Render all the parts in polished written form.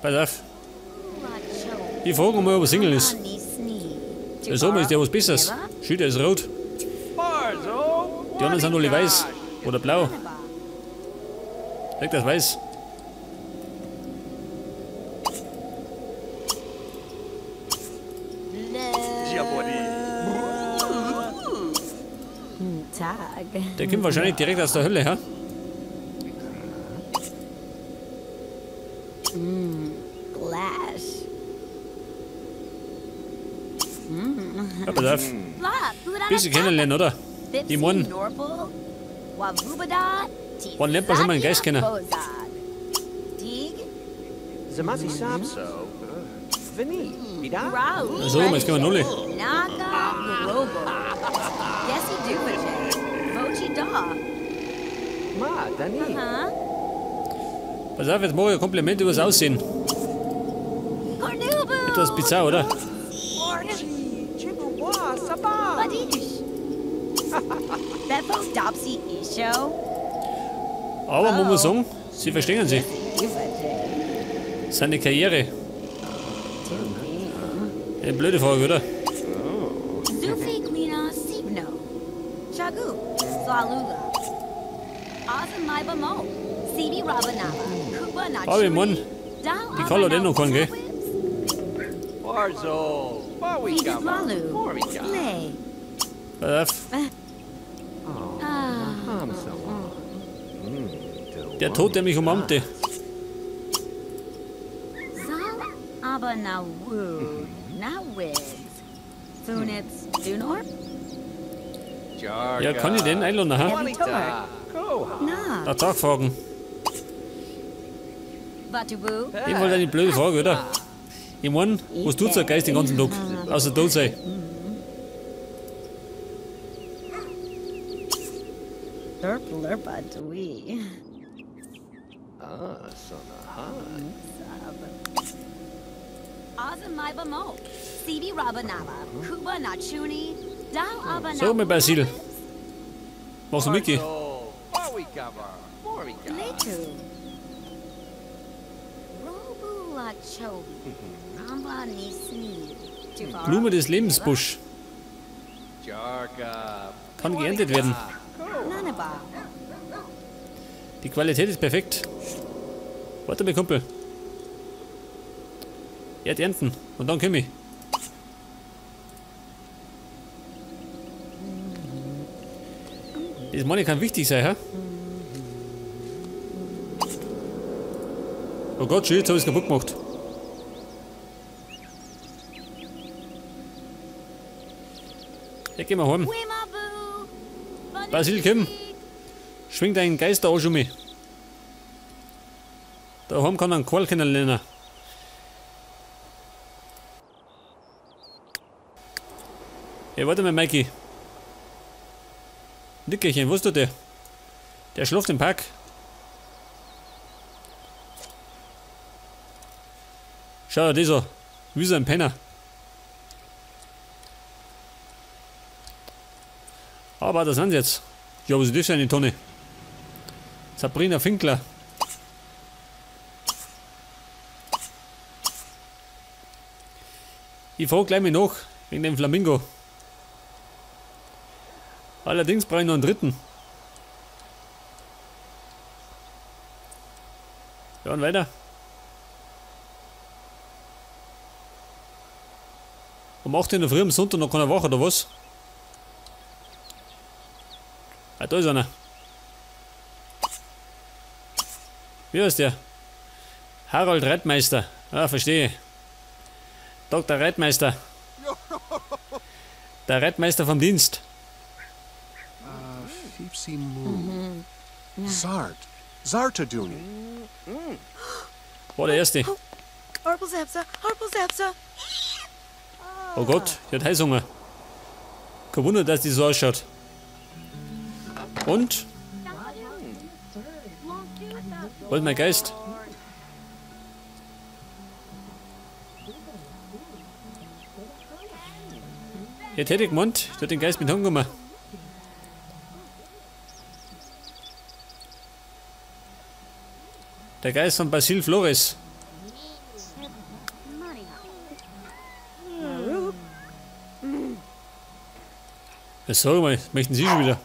Pass auf. Ich frage mal, ob er Single ist. Der Sommer ist ja was Besseres. Schön, der ist rot. Die anderen sind alle weiß. Oder blau. Sag das weiß. Der kommt wahrscheinlich direkt aus der Hölle, ha? Ja, pass auf. Bisschen kennenlernen, oder? Ich mein, wann lernt man schon mal einen Geist kennen? So, jetzt gehen wir Null. Pass auf, jetzt mache ich ein Kompliment über das Aussehen. Etwas bizarr, oder? Aber man muss sagen, sie verstehen sich. Seine Karriere. Eine blöde Frage, oder? Aber ich mein, die Carla hat eh noch keinen, gell? Pass auf. Der Tod, der mich umarmte. Ja, kann ich den einladen, ha? Nach Tag fragen. Ich wollte eine blöde Frage, oder? Ich mein, was tut der Geist den ganzen Tag? Außer tot sein. So, mein Basil. Machst du Mickey? Blume des Lebensbusch. Kann geerntet werden. Die Qualität ist perfekt. Warte mal, Kumpel. Erd ernten und dann komm ich. Das meine kann wichtig sein, hä? Oh Gott, shit, jetzt hab ich's kaputt gemacht. Ja, gehen wir heim. Basil, komm. Schwing deinen Geister auch schon mit. Daheim kann man Karl kennenlernen. Ey, warte mal, Mikey. Nickerchen, wo ist der? Der schläft im Park. Schau dir das an. Wie so ein Penner. Aber da sind sie jetzt. Ja, was ist das für eine Tonne? Sabrina Finkler. Ich frage gleich mal nach, wegen dem Flamingo. Allerdings brauche ich noch einen dritten. Ja, und weiter. Um 8 Uhr in der Früh am Sonntag noch keiner wach, oder was? Ah, da ist einer. Wie heißt der? Harold Reitmeister. Ah, verstehe. Dr. Reitmeister. Der Reitmeister vom Dienst. Zart. Zartaduni. War der erste. Oh Gott, die hat Heißhunger. Kein Wunder, dass die so ausschaut. Und? Wo ist mein Geist? Jetzt hätte ich gemeint, ich hätte den Geist mit heimgenommen. Der Geist von Basil Flores. Sag mal, möchten Sie schon wieder?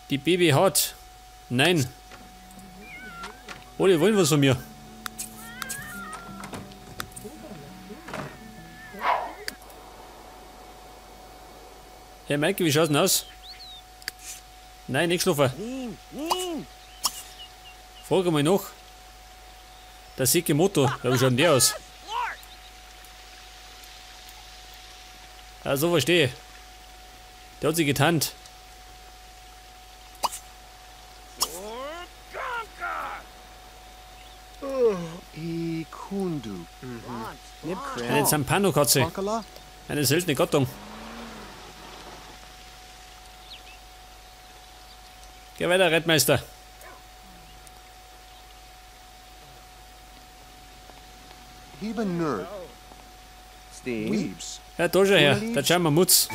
Die Baby hat. Nein. Oh, die wollen was von mir. Hey Maike, wie schaut's denn aus? Nein, nicht geschlafen. Frage mal nach. Der Sekimoto, ja, wie schaut denn der aus? Ja, so verstehe ich. Der hat sich getarnt. Eine Zampano-Katze. Eine seltene Gattung. Geh weiter, Rettmeister. Ja, da schau her, da schauen wir Mutz.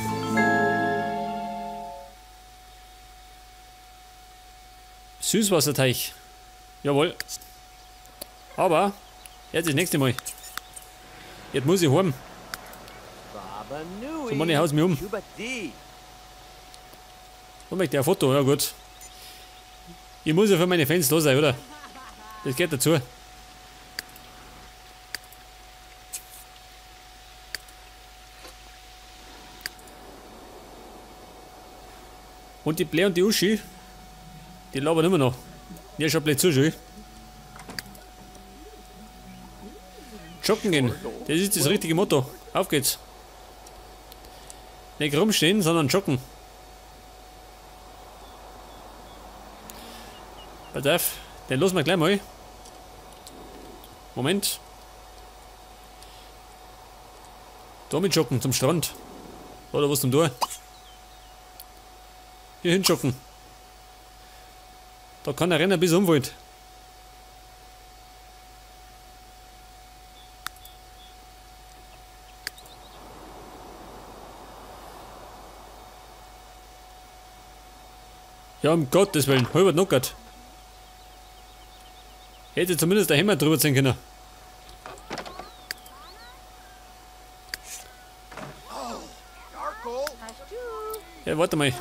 Süßwasserteich. Jawohl. Aber, jetzt das nächste Mal. Jetzt muss ich heim. So, Mann, ich haus mich um. Und möchte ein Foto, ja gut. Ich muss ja für meine Fans da sein, oder? Das geht dazu. Und die Blair und die Uschi, die labern immer noch. Ja, schon blöd zu, schön. Joggen gehen, das ist das richtige Motto. Auf geht's. Nicht rumstehen, sondern joggen. Pass auf, den lassen wir gleich mal. Moment. Da mit joggen zum Strand. Oder was zum Tor? Hier hin joggen. Da kann er rennen, bis er umfällt. Ja, um Gottes Willen, halber knockert. Hätte zumindest der Hämmer drüber ziehen können. Ja, warte mal.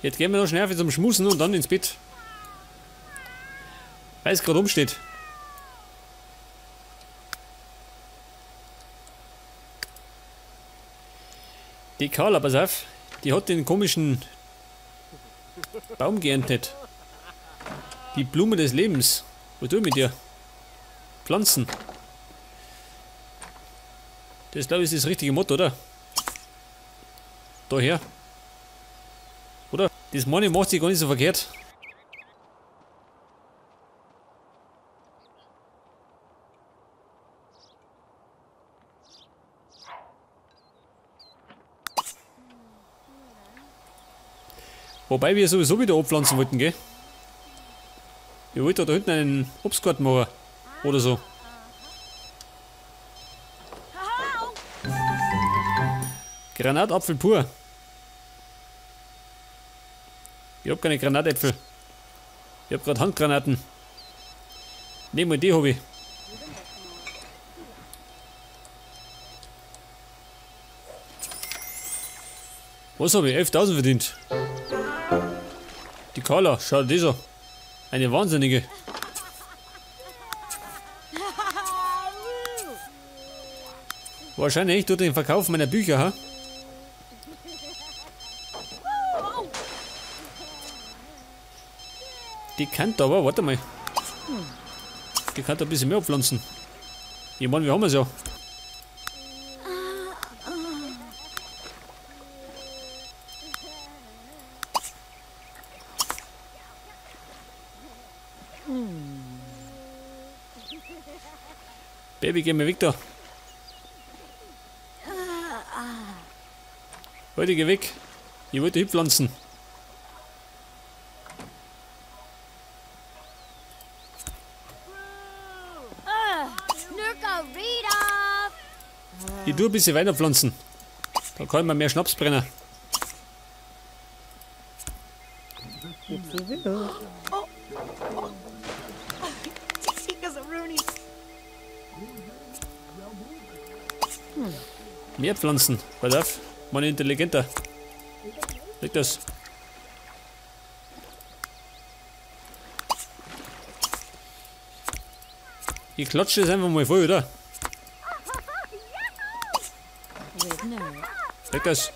Jetzt gehen wir noch schnell zum Schmusen und dann ins Bett. Weil es gerade rumsteht. Die Carla, pass auf, die hat den komischen Baum geerntet. Die Blume des Lebens. Was tue ich mit dir? Pflanzen. Das, glaube ich, ist das richtige Motto, oder? Daher. Oder? Das meine macht sich gar nicht so verkehrt. Wobei wir sowieso wieder abpflanzen wollten, gell? Ich wollte da hinten einen Obstgarten machen. Oder so. Granatapfel pur. Ich hab keine Granatäpfel. Ich hab grad Handgranaten. Nehmen wir die, hab ich. Was hab ich? 11.000 verdient. Die Carla, schau dir das an. Eine Wahnsinnige. Wahrscheinlich durch den Verkauf meiner Bücher, ha? Die kann da aber, warte mal. Die kann da ein bisschen mehr abpflanzen. Ich meine, wir haben es ja. Baby, geh mir weg da. Heute geh weg. Ich wollte hinpflanzen. Ich tue ein bisschen weiter pflanzen. Da kann man mehr Schnaps brennen. Mehr Pflanzen. Pass auf, meine intelligenter. Leg das. Ich klatsche das einfach mal voll, oder? Leg das.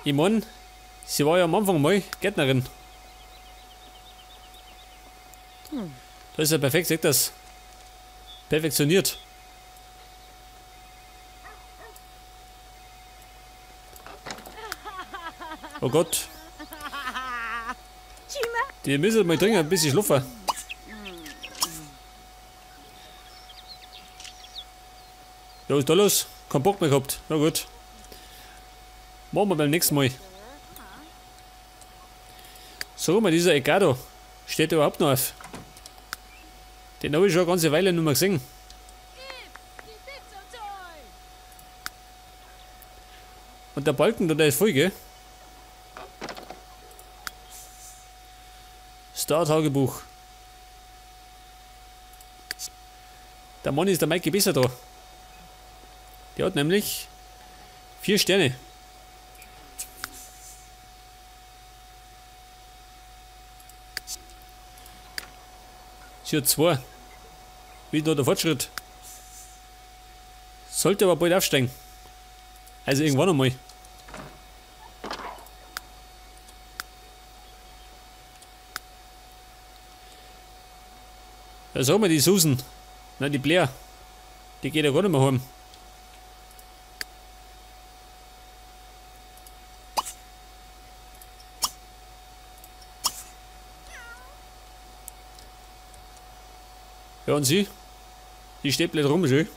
Ich mein, sie war ja am Anfang mal Gärtnerin. Das ist ja perfekt, seht das. Perfektioniert. Oh Gott. Die müssen mal dringend ein bisschen schlafen. Ja, was ist da los? Kein Bock mehr gehabt. Na gut. Machen wir beim nächsten Mal. So, mal dieser Edgardo. Steht überhaupt noch auf. Den habe ich schon eine ganze Weile nicht mehr gesehen. Und der Balken da, der ist voll, gell? Star-Tagebuch. Der Mann ist der Maike besser da. Der hat nämlich 4 Sterne. Sie hat 2. Wie da der Fortschritt. Sollte aber bald aufsteigen. Also irgendwann einmal. Da sagen wir die Susan. Nein, die Blair. Die geht ja gar nicht mehr heim. Ja, und sie? Die steht blöd rum, schön.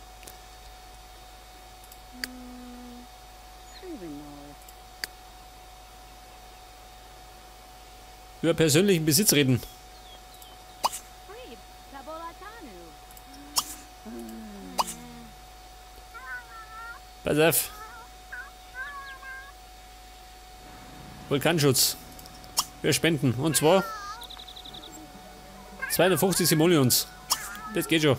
Über persönlichen Besitz reden. Pass auf. Vulkanschutz. Wir spenden. Und zwar 250 Simoleons. Das geht schon.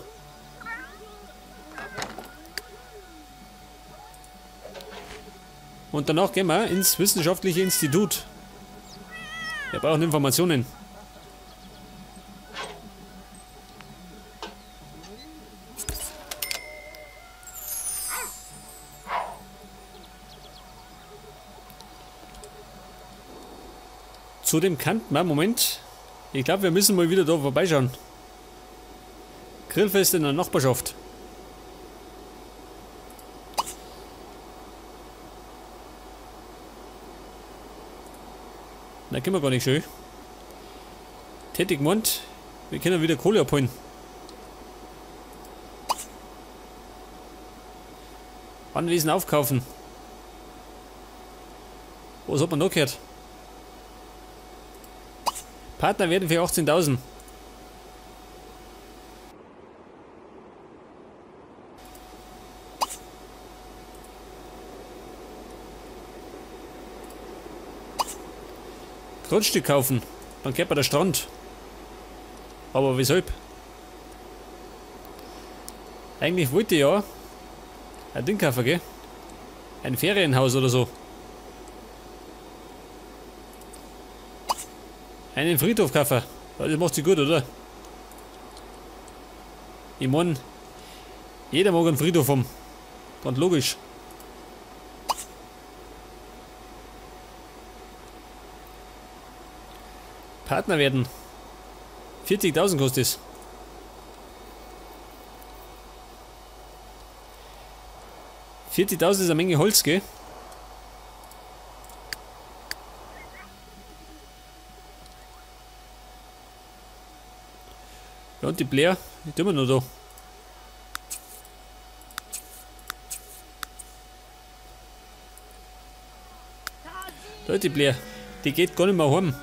Und danach gehen wir ins Wissenschaftliche Institut. Wir brauchen Informationen. Zudem kann man, Moment, ich glaube, wir müssen mal wieder da vorbeischauen. Grillfest in der Nachbarschaft. Da können wir gar nicht schön. Tätig gemeint, wir können wieder Kohle abholen. Anwesen aufkaufen. Was hat man noch gehört? Partner werden für 18.000. Grundstück kaufen, dann geht man der Strand. Aber weshalb? Eigentlich wollte ich ja ein Ding kaufen, gell? Ein Ferienhaus oder so. Einen Friedhof kaufen. Das macht sich gut, oder? Ich mein, jeder mag einen Friedhof haben. Ganz logisch. Partner werden. 40.000 kostet es. 40.000 ist eine Menge Holz, gell? Ja, und die Blair, die tun wir noch da. Da ist die Blair, die geht gar nicht mehr heim.